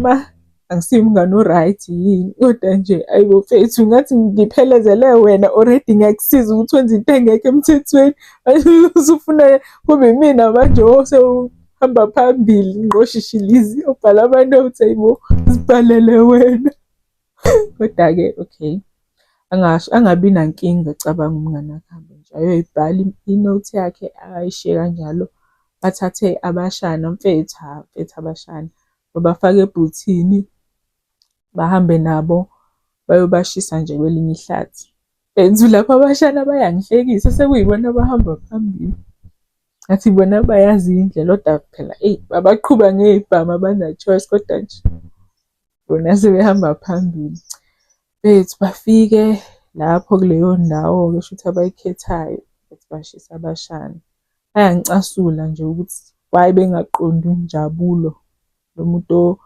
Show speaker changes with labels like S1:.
S1: Noma angisiye umngani o-right yini, kodwa nje ayi bo mfethu ngathi ngiphelezele wena already ngiyakusiza ukuthi wenze into engekho emthethweni. Usufuna kube imina manje osewuhamba phambili ngqoshishilizi obhala ama-notes ayibo, zibhalele wena. Koda-ke okay, angabi nankinga cabanga umngani wakhe ahambe nje ayoyibhala i-note yakhe ayishiye kanjalo. Bathathe abashana mfethu, ha mfethu abashana babafake ebhuthini bahambe nabo bayobashisa nje kwelinye ihlathi. Mfethu lapho abashana bayangihlekisa sekuyibona abahamba phambili. Ngathi bona bayazi indlela kodwa phela eyi babaqhuba ngey'bhamu abana-choice kodwa nje bona sebehamba phambili. Mfethu bafike lapho kuleyo ndawo-ke shuthi abayikhethayo bethi bashisa abashana. Bayangicasula nje ukuthi why bengaqondi uNjabulo lo muntu.